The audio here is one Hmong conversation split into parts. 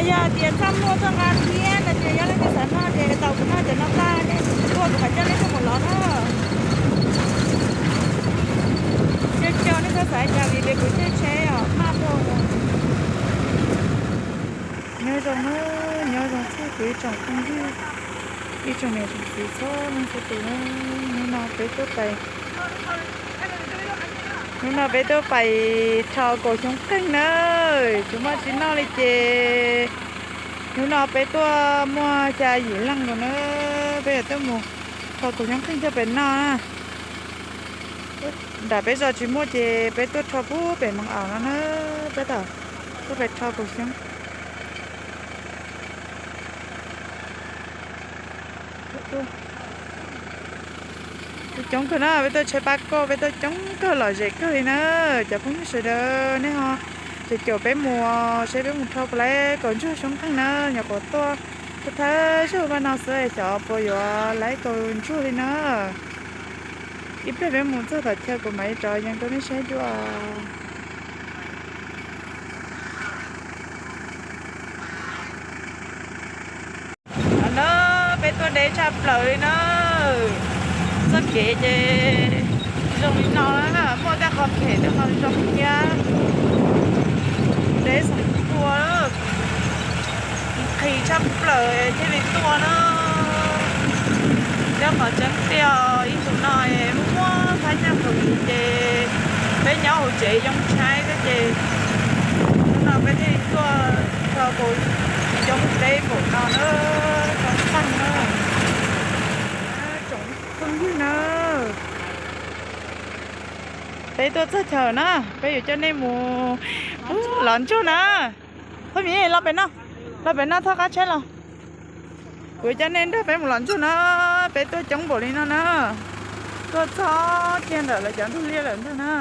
Yog tias txaj muag txoj nqa thiab no ces yog leej twg xav noj ces tau kuv noj cov no tag, nej tuaj kuv mam coj nej tuaj mus lov na. Cog cog nej txhob xav cas vim tias kuv caij tsheb os maj tuaj. Nyob zoo na, nyob zoo txog kuv ib tsoom phooj ywg, ib tsoom niam tsoom txiv txhua leej txhua tus na. Hnub no peb tuaj pais, hnub no peb tuaj pais rho kaus xyoob qeeg na, tsis muaj tsis noj li ces hnub no peb tuaj muaj xya yim leej nkaus na, peb yuav tuaj mus rho kaus xyoob qeeg coj pem noj na. Nram peb zos tsis muaj ces peb tuaj rho pub pem Moos Aus no na, peb tuaj pem rho kaus xyoob. Coob kawg na, peb tuaj tsheb pab koj, peb tuaj coob kawg lom zem kawg li na. Cov phooj ywg sawv daws nej ho caum caum peb mus, seb peb mus rho puas laib kaus ntsuag xyoob qeeg na, nyuam qhuav tuaj thawj zaug paj no xwb xyov puas yuav laib kaus ntsuag li na. Ib pliag peb mus txog tom chaw kuv mam li rov yees rau nej saib dua. Os na, peb tuaj deb tshaj plaws li na. Txoj kev ces zoo li no na, muaj tej qhov phem tej qhov zoo thiab. Deb xeem tua, nqhis tshaj plaws thiaj li tuaj na. Nyob qhov tseeb tiag ib ntus no muaj muaj phab nyaj nqus ces peb nyob hauv tsev yoo tshaib xwb ces hnub no peb thiaj li tuaj rho kaus xyoob deb npaum no na, zoo tag na. Tsoom phooj ywg na, peb tuaj txog chaw na, peb yuav coj nej mus lov ntsuag na. Phaj Mim, los pem no, los pem no thauj qab tsheb los. Kuv coj nej nrog peb mus lov ntsuag na, peb tuaj coob npaum li no na. Tuaj txog kiag ntawm lawv cov ntug liaj lawm ntag na.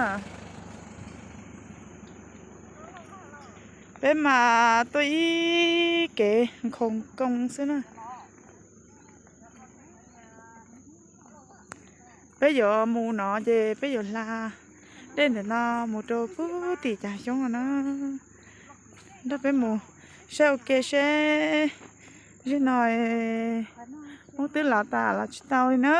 Peb mas tuaj ib kev nkhoos koo xwb na. Peb yuav mus no ces peb yuav hla dej ntawm no mus rau puag tim cav xyoob no na. Nrog peb mus saib ua ke seb, zaum no Hmoob twb lov tas los tsis tau li na.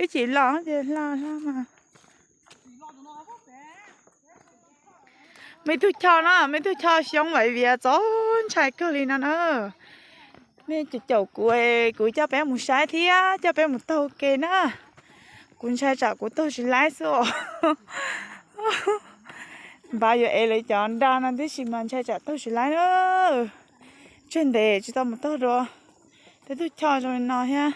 Ib chim los ces hla hla mas. Me tug choj no, me tug choj xyoob vaiv vias txaus ntshai kawg li no na. Nej caum caum kuv, kuv coj peb mus saib thiab coj peb mus taug ke na. Kuv ntshai tsam kuv taug tsis laib xwb os. Npaj yuav ev lawv cov nra no tib si mas ntshai tsam taug tsis laib na. Tseg ntev tsis tau mus taug dua tej tug choj zoo li no thiab.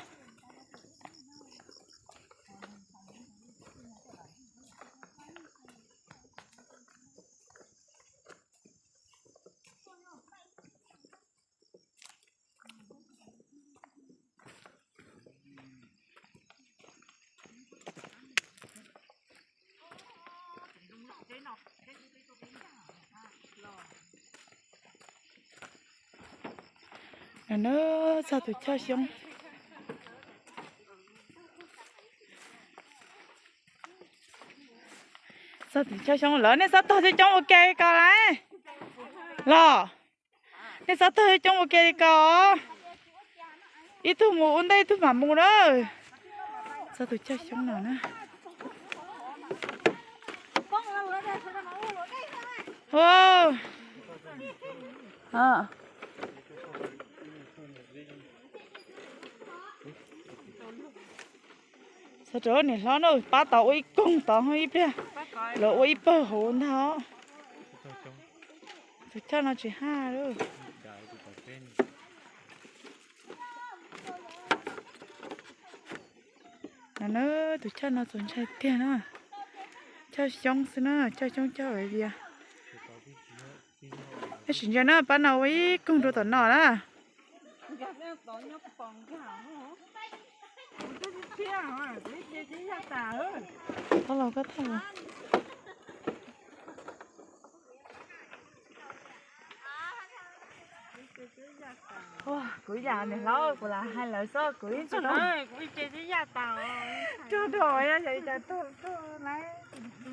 Txog tus choj xyoob. Txog tus choj xyoob lawm, nej txhob taug coob coob ua ke ko lauj. Los, nej txhob taug coob coob ua ke li ko. Ib tug mus ua ntej ib tug mam mus na. Txog tus choj xyoob no na. Xav rau niam hlob na, pab tau ua ib koog tod ib pliag, lawv ua ib pawg hauv ntag. Tus choj no tsis haj lawm. No na, tus choj no txaus ntshai tiag na. Choj xyoob xwb na, choj xyoob choj vaiv vias. Tab sis ntsia na, pab no ua ib koog rau tom no na. Tau los koj thaij los. Kuv yam niam hlob kuv lam hais lawv xwb, kuv ib tug rog rog yog li cas tug tug na.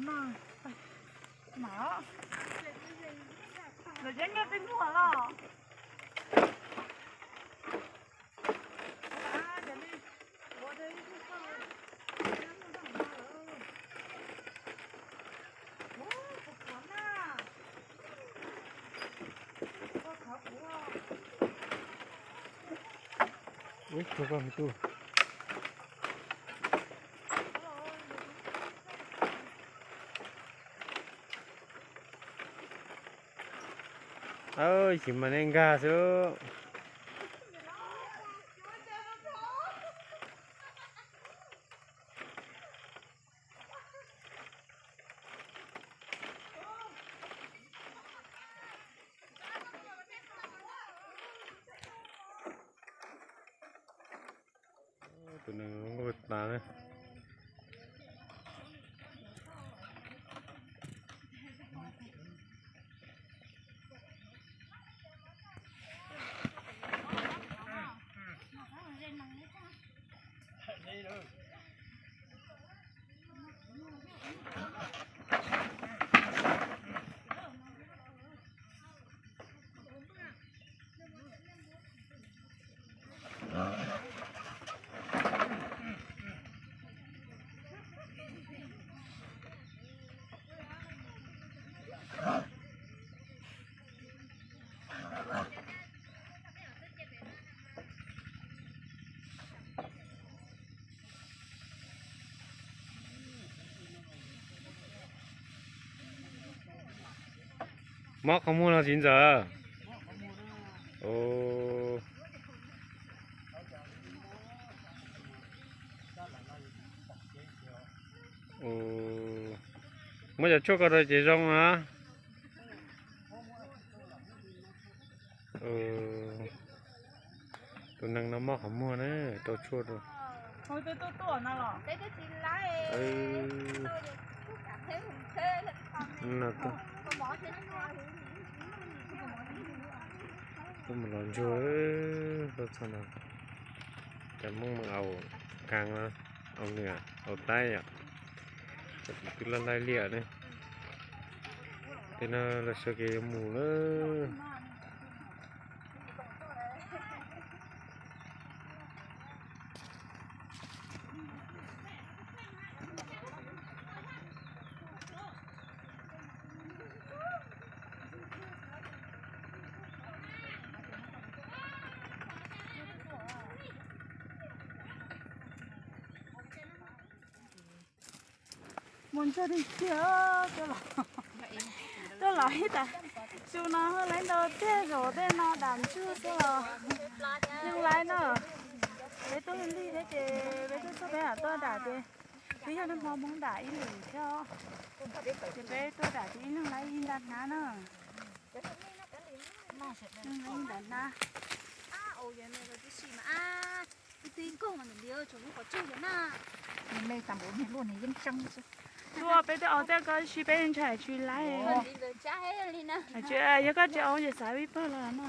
Mam, lawv cov nyob tej muag los. Ub, koj koj tu. Ib chim mas nej nkag xwb. Tus nees nkauj tas na. Mob qhov muag no txiv ntxawm. Muab cov tshuaj ko rau ces zoo na. Tus nees no mob qhov muag na, rau tshuaj rau. Tuaj mus los ntsuag, tuaj txog no, cov Hmoob mus aus kab, aus nws, aus taib yom. Twb laj laij liaj ne, ces no lawv sawv kev yuav mus lawm. Mus ntsuag tiag tiag, tuaj los ib tag su no lawv ntau tiag, zaum tej no dam ntsuag xwb los yeej laib na. Peb tuaj lig thiab ces peb tuaj txog peb mam tuaj dam ces twb yog niaj hmo Hmoob dam ib lwm thiab, ces peb tuaj dam ces ib leeg laib ib nta hnab na. Ib nta hnab. Tuaj peb tuaj aus txaj koj ib si peb ntshai tsis laib. Yog koj tsis aus ces xav vij pawg los no.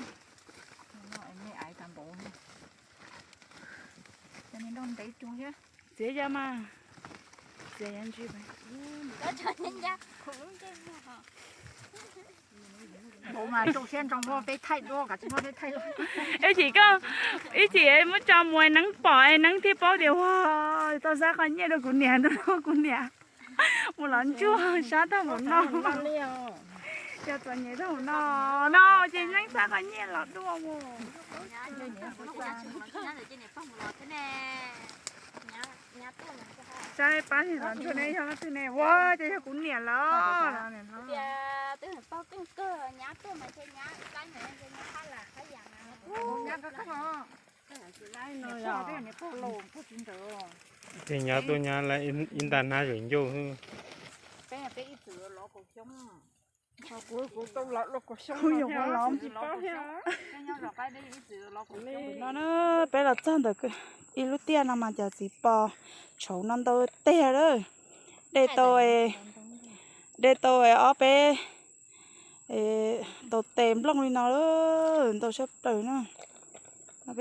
Txiav yam mas, txiav yam ntsis. Npaum mas rau siab ntso muab peb thaij dua, kav tsij muab peb thaij dua. Ib chim koj, ib chim muab tso mus neeb pom es neeb thiaj paub tias ua, tau xa qhov nyiaj rau kuv niam, kuv niam mus los ntsuag sab tag npaum no. Cov txom nyem tag npaum no, no ces yeej xa qhov nyiaj los dua mus. Saib pab niam los ntsuag ne yog leej twg ne, ua ces yog kuv niam lawm. Ces nyab tuaj nyab lawm ib nta hnab zeem ncauj xwb. No na, peb los txog ntawm ib lub tiaj no mas cov txiv pos tshauv no ntau tiag lawm. De tau, de tau ob peb Tau tes nplooj li no lawm, ntau sab plaws na. Cov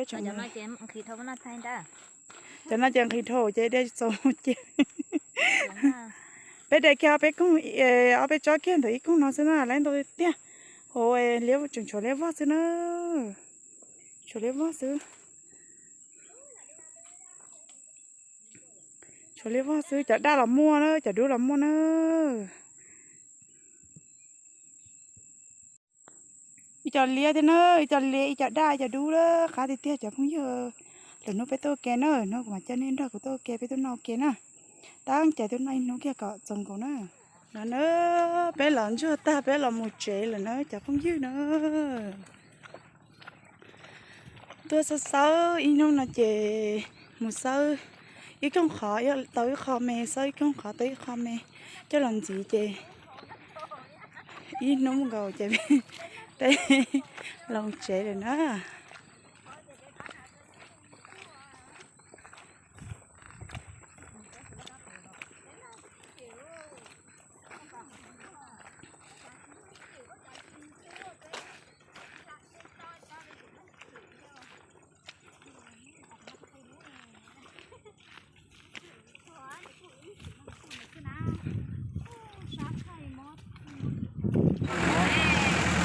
no ces nqhis dhau ces de txaus cia. Peb de kiag ob peb koog, ob peb tsob kiag ntawm ib koog no xwb na, lawv ntau tiag. Hauv tseem tshuav liab vog xwb na. Tshuav liab vog xwb. Tshuav liab vog xwb, cov daj los muaj na, cov dub los muaj na. Ib co liab thiab na, ib co liab, ib co daj, ib co dub lawm, qab tiag tiag cov phooj ywg. Lwm hnub peb tuaj ua ke na, hnub kuv mam coj nej nrog kuv tuaj ua ke, peb tuaj noj ua ke na. Tab cais tuaj noj ib hnub kiag kom txaus nkaus na. No na, peb los ntsuag tag peb los mus tsev lawm na cov phooj ywg na. Tuaj xawb xawb ib hnub no ces mus xawb ib koog qhov tau ib qho me, xawb ib koog qhov tau ib qho me, coj los ntxiv ces ib hnub nkaus ces peb los tsev lawm na.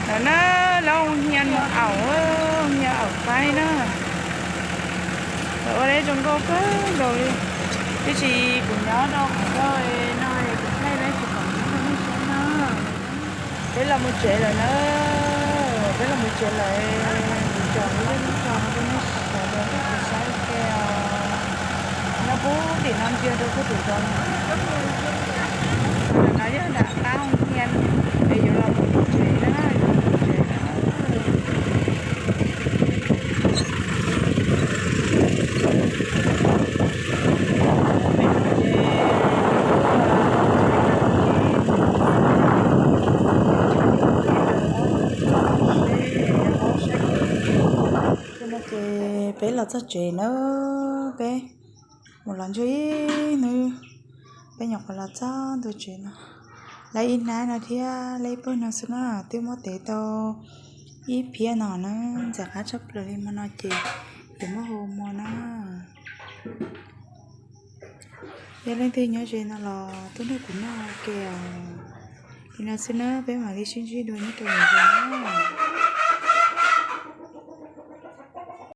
Lawm na, lawv hu hia mus aum, hu hia aum faib na. Lawv ua deb zoo nkauj kawg nkaus li. Tiam sis kuv nyob rau qhov ncauj no kuv thaij peb tsis pom nej saib na. Peb los mus tsev lawm na, peb los mus tsev lawm, kuv tsom lub lub tso rau nej sawv daws tau saib ua ke os. Nyob puag tim no ntsia rau puag tim zos no. No yog nram qab hu hia es yuav los mus tsev na, yuav los mus tsev na. Ces peb los txog tsev na, peb mus los ntsuag ib hnub, peb nyuam qhuav los txog ntua tsev no. Lawv ib hnab no thiab lawv ib pawg no xwb na, twb muab tev tau ib phiab no na, ntxim qab tshaj plaws li hmo no ces yuav muab hu hmo na. Yog leej twg nyob ze no los tuaj nrog kuv noj ua ke os. Li no xwb na, peb mam li sib ntsib dua nyob rau lwm zaus na.